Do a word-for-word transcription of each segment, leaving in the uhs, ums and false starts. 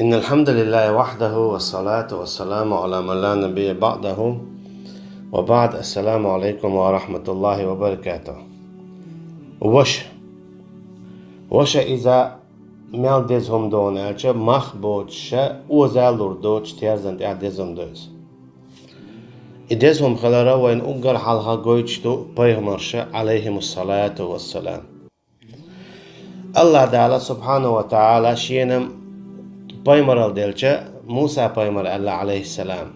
إن الحمد لله وحده والصلاة والسلام على من لا نبي بعده وبعد. السلام عليكم ورحمة الله وبركاته. Ваша. Ваша иза мел деза хӀума ду аьлча, мах боцуш, оза лур доцуш терзан тӀехь деза хӀума ду иза. И деза хӀума хилар вайна уггар хьалха гойтуш ду пайхамарша, Ӏалайхимуссалату вассалам. АллахӀ Дала, субхьанаху ва тагӀала, шена пайхамаралла делча, Муса пайхамар аьлла, Ӏалайхиссалам: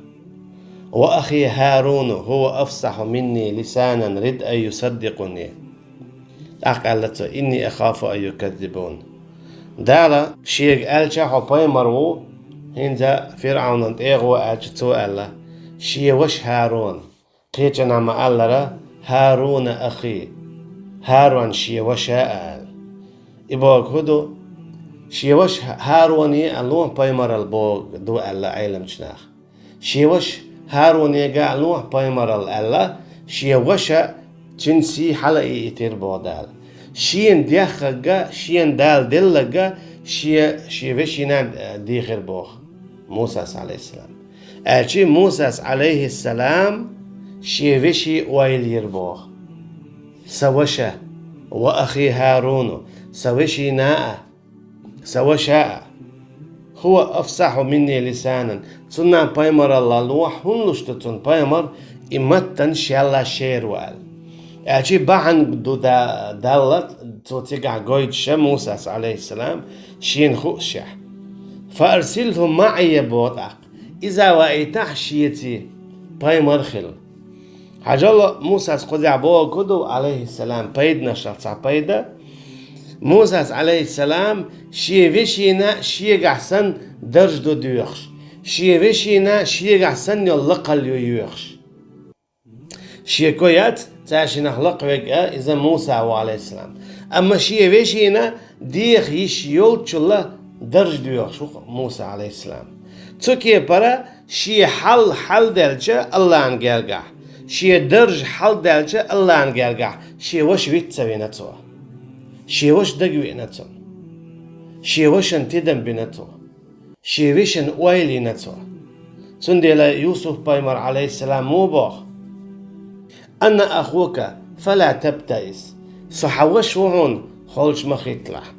«وأخي هارون هو أفصح مني لسانا رد أن يصدقني». ТӀаккха аьлла цо: «إني أخاف أن يكذبون». Дала шега аьлча, хьо пайхамар ву, хӀинца ФирӀавнан тӀегӀо аьлча, цо аьлла: «Шен ваша ХӀарун». Кхечанхьа ма-аллара: «ХӀаруна ахи», ХӀарун шен ваша а аьлла. И бохург хӀун ду? Шен ваша ХӀаруне а лохьа пайхамаралла бохург ду аьлла Ӏеламчу наха. Шен ваша ХӀарунега а лохьа пайхамаралла аьлла, шен ваша цуьнан сий хьалаайитира боху Дала. Шена деххарг а, шена Дала делларг а шен, шен вешина а дийхира боху Мусас, Ӏалайхиссалам. Аьлча Мусас, Ӏалайхиссалам, шен вешин ойла йира боху: «Сан ваша, ва ахи ХӀаруну, сан вешина а, сан ваша а, хӀува афсахьу минни лисанан, цунна пайхамаралла лохьа, хӀунда луш ду цунна пайхамар, и маттана шелла шера ву», аьлла. Аьлча бахьана ду да-, Далла цо цигахь гойтуш Мусас, Ӏалайхиссалам, шена хуушшехь. «Фа арсилху маӀия», боху тӀаккха. Иза ваийтахь шеца пайхамар хила. Хьажал, Мусас кхузахь бохург хӀун ду, Ӏалайхиссалам, пайданашах цхьа пайда. Мусас, Ӏалайхиссалам, шен вешина шегахь санна дарж ду доьхуш, шен вешина шегахь санна йолу лакхалла ю йоьхуш. Шен ко яц, цаьршинах лакхавега а иза Муса ву, Ӏалайхиссалам. Амма шен вешина деха йиш йолччулла дарж доьхуш ву Муса, Ӏалайхиссалам. Цу кепара шен хьал хьалделча Аллахьан гергахь, шен дарж хьалделча Аллахьан гергахь, шен ваша виц ца вина цо. Шен ваша дагавеана цунна. Шен вашан тидам бина цо. Шен вешан ойла йина цо. Цундела Юсуп-пайхамар, Ӏалайхиссалам, муха боху: «Ана ахука, фала табтаис». Со хьан ваша ву хьуна, холчу ма хӀитталахь.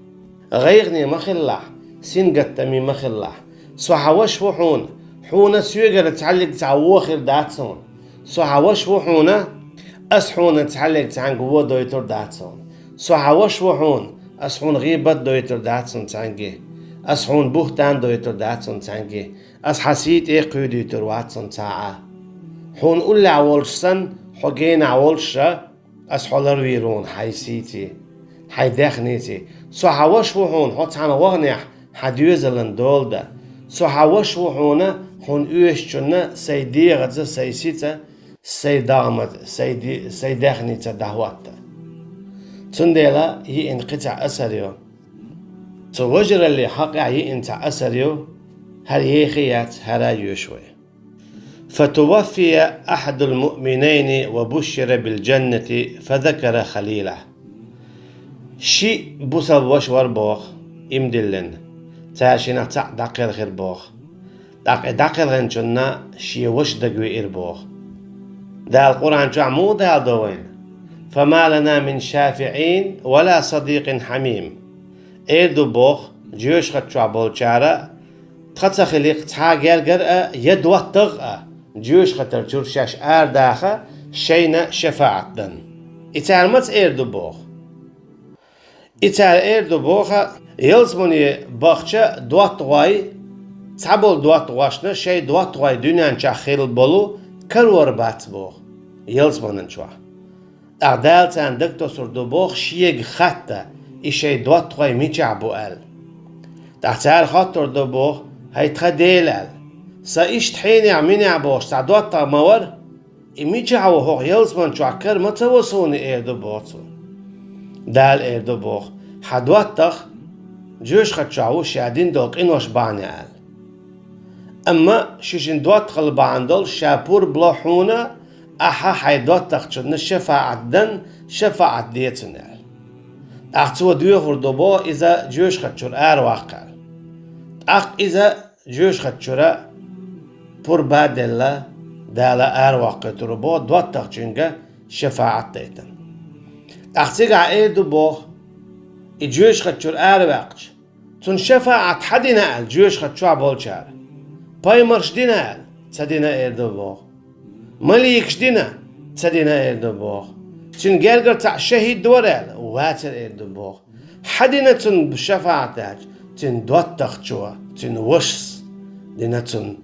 ГӀайгӀане ма хилалахь, сингаттаме ма хилалахь. Со хьан ваша ву хьуна, хьуна соьгара цхьаьллиг цхьа вон хир дац хьуна. Со хьан ваша ву хьуна, ас хьуна цхьаьллиг цхьаьнга вон дойтур дац хьуна. Со хьан ваша ву хьуна, ас хьуна гӀийбат дойтур дац хьуна цхьаьнгге. Ас хьуна бухӀтан дойтур дац хьуна цхьаьнгге. Ас хьан сий тӀе а кхуьйдуьйтур вац хьуна цхьа а. Хьуна уллехь волуш санна, хьо генахь волуш а, ас хьо ларвийр ву хьуна хьайн сийций, хьайн даьхниций. Со хьан ваша ву хьуна, хьо цхьаьна ваханехь, хьан доьзалан дола дан. Со хьан ваша ву хьуна, хьуна оьшучунна сайн дегӀаца, сайн сица, сайн дагӀмаца, сайн ди-, сайн даьхница дӀахӀотта. Цундела йиъна кхин цхьа асар ю. Цу важаралле хьакъехь йиъна цхьа асар ю, хӀара еха яц, хӀара йоьшу вай. فتوفي أحد المؤمنين وبشر بالجنة فذكر خليله. Ши бусалба ваша вара боху, иман диллина. Цаьршинах цхьаъ дӀакхелхира боху. ТӀаккха и дӀакхелхинчунна шен ваша дагавеира боху. Дала Къуръан чохь муха даладо вайна: «فما لنا من شافعين ولا صديق حميم». Эр ду боху, жоьжахати чохь болчара, тхан ца хили-кх цхьа гергара а, я доттагӀа а, жоьжахатар чуьра шаьш арадаха, шайна шафаӀат дан. И цара маца эр ду боху? И цара эр ду боху, ялсамане бахча доттагӀой, цхьаболу доттагӀошна шайн доттагӀой дуьнен чохь хилла болу карор бац боху, ялсаманан чохь. ТӀаккха Дала царна дагатосур ду боху шега хатта, и шайн доттагӀой мичахь бу аьлла. ТӀаккха цара хоттур ду боху: «ХӀай тхан Дела», аьлла. «Сан иштта хьенех минехь бохуш цхьа доттагӀа ма вара? И мичахь ву, хӀокху ялсаман чохь кара ма ца во суна?» эр ду боху цо. Дала эр ду боху: «Хьан доттагӀа жоьжахати чохь ву ша дина долу къинош бахьана», аьлла. «Амма шу шина доттагӀалла бахьана долуш ша пурба ло хьуна, ахьа хьайн доттагӀчунна шафаӀат дан, шафаӀат де цунна», аьлла. ТӀаккха цо доьхур ду боху иза жоьжахати чуьра араваккха аьлла. ТӀаккха иза жоьжахати чура пурба а делла, Дала араваккхийтур ву боху доттагӀчуьнга шафаӀат дайтина. ТӀаккха цигахь эр ду боху, и жоьжахати чура араваьккхича, цунна шафаӀат хьан дина аьлла жоьжахати чохь болчара? Пайхамарша дина аьлла, ца дина эр ду боху. Маликаш дина, ца дина эр ду боху. Цуьнан гергара цхьаъ шахӀид вара аьлла, вацара эр ду боху. Хьан дина цунна шафаӀат аьлча, цуьнан доттагӀчо, цуьнан вашас дина цунна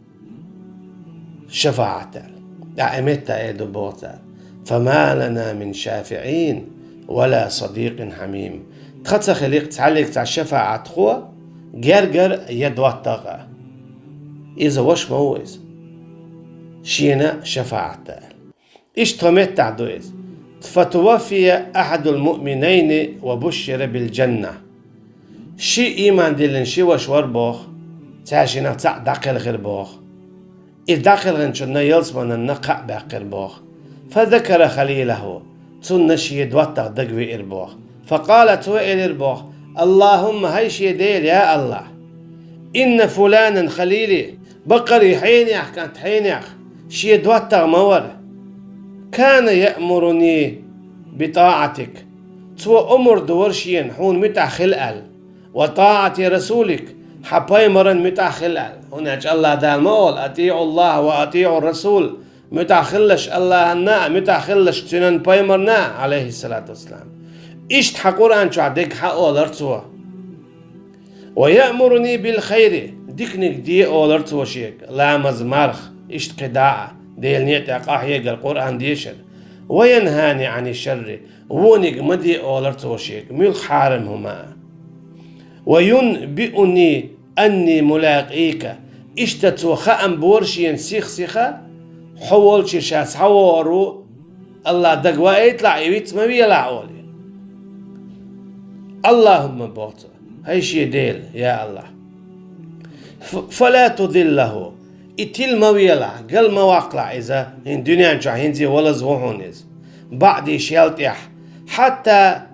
шафаӀат аьлла. ТӀаккха и меттехь эр ду боху цара: «Фама лана мин шафиӀин, вала садикъин хьамим». Тхан ца хили-кх цхьаллиг цхьа шафаӀатхо, гергара я доттагӀа. Иза ваша ма ву иза. Шена шафаӀат аьлла. Иштта тхо меттахь ду иза. «Фатуваффия ахьадул муъминайни ва бушшира бил джанна». Ши ийман диллина ши ваша вара боху, цаьршинах цхьаъ дӀакхелхира боху. И дӀакхелхинчунна ялсаманна кхаъ баьккхира боху. «Фазакара халилаху», цунна шен доттагӀа дагавеара боху. «Факъала», цо элира боху: «Аллахумма, хӀай шен Дела, я Аллахь! Инна фуланан халили, баккъалла хьенех кӀант хьенех шен доттагӀа ма вара. Кана яъмуруни би таӀатик. Цо омра дора шена хьуна муьтӀахь хила аьлла. Ва таӀати расулик, хьан пайхамаран муьтӀахь хила аьлла». ХӀунда аьлча АллахӀ Дала ма олу: «АтиӀуллахӀа ва атиӀур расул». МуьтӀахь хилалаш АллахӀанна а, муьтӀахь хилалаш цуьнан пайхамарна а, Ӏалайхиссалату вассалам. Иштта хьан Къуръан чохь дерг хьан олара цо. «Ва яъмуруни бил хайри», диканиг де олара цо шега, ламаз, марха, иштта кхидӀа а, Делан некъа тӀехь къахьегар, Къуръан дешар. «Ва янхани Ӏани шарри», вониг ма де олара цо шега, муьлхха хьарам хӀума а. «Ва юнбиуни анни мулакъика», иштта цо хаам бора шена сих-сиха, хьо волчу ша схьавогӀур ву, АллахӀ дагаваийталахь, и виц ма велахь, олий. «Аллахумма», боху цо, хӀай шен Дела, я АллахӀ, ф-, «фала тудиллаху», и тила ма велахь, гал ма ваккхалахь иза, хӀинца дуьнен чохь хӀинца а валаза ву хьуна иза, «баъди», шел тӀаьхьа, «хьатта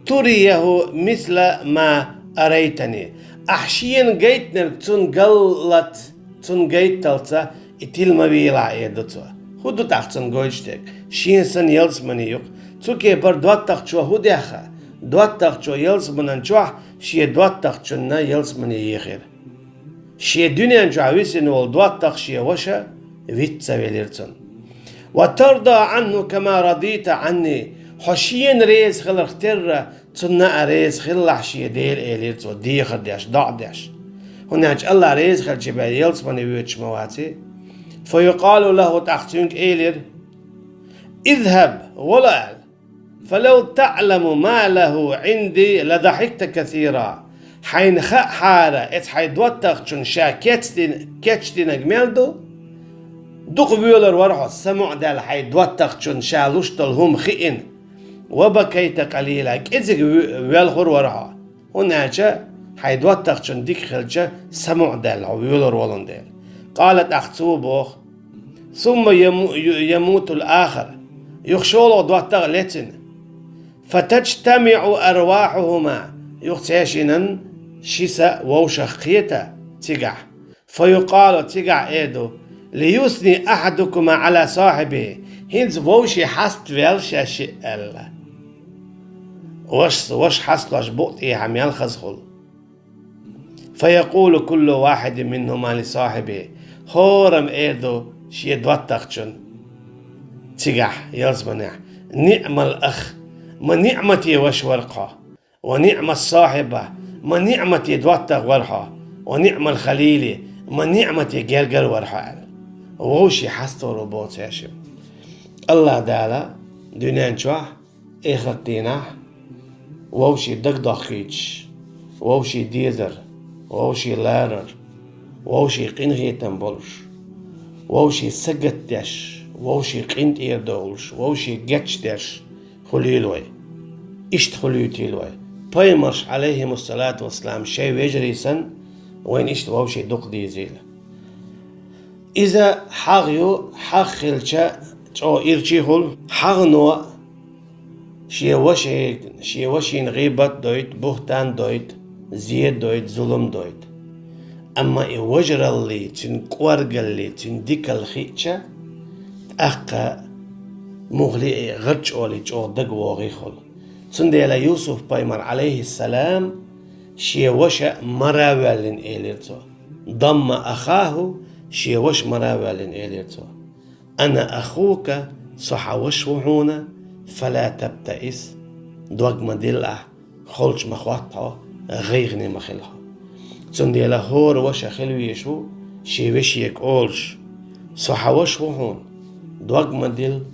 турияху мисла ма арайтани». Ахь шена гайтинарг цунна галлалц, цунна гайтталца и тила ма велахь, эр ду цо. ХӀун ду тӀаккха цунна гойтуш дерг? Шена санна ялсамане ю-кх. Цу кепара доттагӀчо хӀун дехха? ДоттагӀчо ялсаманан чохь шен доттагӀчунна ялсамане ехира. Шен дуьнен чохь висина волу доттагӀа шен ваша виц ца велира цунна. «Ва тарда Ӏанху кама радита Ӏанни», хьо шена реза хиларх терра, цунна а реза хилалахь шен Дела, элира цо, дехар деш, доӀа деш. ХӀунда аьлча АллахӀ реза хилча бен ялсамане воьдуш ма ваций. «Фа юкъалу лаху», тӀаккха цуьнга элира: «ИзхӀаб, вала», аьлла. «Фалав таӀламу ма лаху Ӏинди ладахьикта касира». Хьайна хаахьара, эцу хьайн доттагӀчун ша кечдин-, кечдинарг мел ду, дукха воьлур вара хьо, самукъадаьлла хьайн доттагӀчун ша луш долу хӀума хиъна. «Ва бакайта къалила», кӀезиг ве-, велхур вара хьо. ХӀунда аьлча хьайн доттагӀчун дика хилча, самукъадаьлла хьо воьлур волун дела. Къала, тӀаккха цо боху: «Сумма яму-, ю-, ямутул ахар». Юха шолгӀа доттагӀа лецина. «ФатаджтамиӀу арвахьухума». Юха цаьршинан ши са вовшах кхета цигахь. «Фаюкъалу», цигахь эр ду: «Лиюсни ахьадукума Ӏала сахьибихи». ХӀинца вовшийн хьаставаьлла шаьш шиъ аьлла. Вашас ваша хьасталуш букъ тӀехьа мел хазахула. «Фаякъулу куллу вахьидин минхума ли сахьибихи». ХӀораммо эр ду шен доттагӀчунна цигахь, ялсаманехь: «Ниъмал ах», ма ниъмате ваша вара хьо. «Ва ниъмас сахьиба», ма ниъмате доттагӀа вара хьо. «Ва ниъмал халили», ма ниъмате гергара вара хьо аьлла. Вовшийн хьаставар ву боху цаьршимма. АллахӀ Дала дуьнен чохь, эхарт дийнахь вовшийн дагадохкуьйтуш, вовшийн дезар, вовшийн ларар, вовшийн къинхетам болуш, вовшийн сагатдеш, вовшийн къинтӀера довлуш, вовшийн гечдеш хуьлийла вай. Иштта хуьлуьйтийла вай. Пайхамарш, Ӏалайхимуссалату вассалам, шайн вежарий санна, вайна иштта вовшийн дукха дезийла. Иза хьагӀ ю, хьагӀ хилча, чӀогӀа ирчий хуьлу. ХьагӀно шен ваша, шен вашина гӀийбат дойту, буьхтан дойту, зе дойту, зулам дойту. Амма и вежараллий, цуьнан кӀоргаллий, цуьнан дикаллий хиъча, тӀаккха мухха а и гӀарчӀолий чӀогӀа дагавогӀий хьуна. Цундела Юсуп-пайхамар, Ӏалайхиссалам, шен ваша мара а воьллина, элира цо. Дамма ахаху, шен ваша мара а воьллина, элира цо. «Ана ахука, со хьан ваша ву хьуна, фала табтаис, дог ма дилла ахь, холча ма хӀотта хьо, гӀайгӀане ма хила хьо». Цундела хӀора ваша хила везаш ву шен вешега олуш: «Со хьан ваша ву хьуна, дог ма дилла,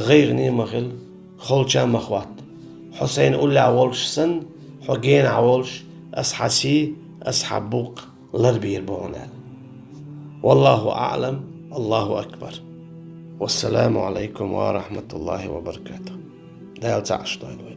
гӀайгӀане ма хила, холча ма хӀотта. Хьо сайна уллехь волуш санна, хьо генахь волуш, ас хьан сий, ас хьан букъ ларбийр бу хьуна», – аьлла. Валлаху аӀлам, Аллаху акбар. Вассаламу Ӏалайкум ва рахьматуллахӀи ва баракатухӀ. Дала цхьаъ дойла вай.